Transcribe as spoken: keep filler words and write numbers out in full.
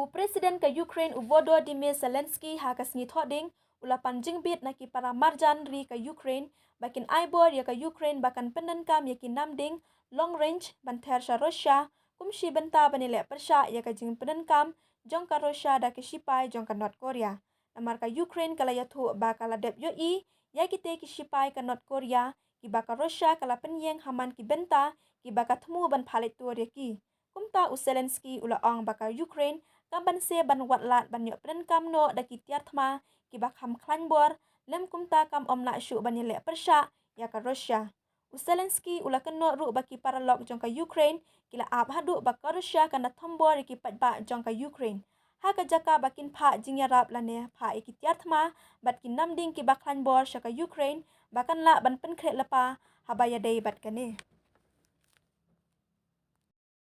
U President ka Ukraine u Volodymyr Zelensky ha ka sngi Thohdieng u la pan jingbit na ki para marjan ri ka Ukraine ba kin ai bor ïa ka Ukraine ba kan pyndonkam ïa ki namding long range ban ther sha Russia kum shi bynta ban ïaleh pyrshah ïa ka jingpyndonkam jong ka Russia da ki shipai jong ka North Korea. Namar ka Ukraine ka la ïathuh ba ka la dep ïohi ïa kitei ki shipai ka North Korea kiba ka Russia ka la pynïeng ha man ki bynta kiba ka thmu ban phah leit tur ïa ki. Kumta u Zelensky u la ong ba ka Ukraine kam banse ban wad lad ban ïoh pyndonkam noh da ki tiar thma kiba kham khlaiñ bor, lym kumta kam ym lah shuh ban ïaleh pyrshah ïa ka Russia. U Zelensky u la kynnoh ruh ba ki paralok jong ka Ukraine ki la ap haduh ba ka Russia kan da thombor ïa ki paidbah jong ka Ukraine ha ka jaka ba kin phah jingïarap lane phah ïa ki tiar thma bad ki namding kiba khlaiñ bor sha ka Ukraine ba kan lah ban pynkhreh lypa haba ïadei bad kane.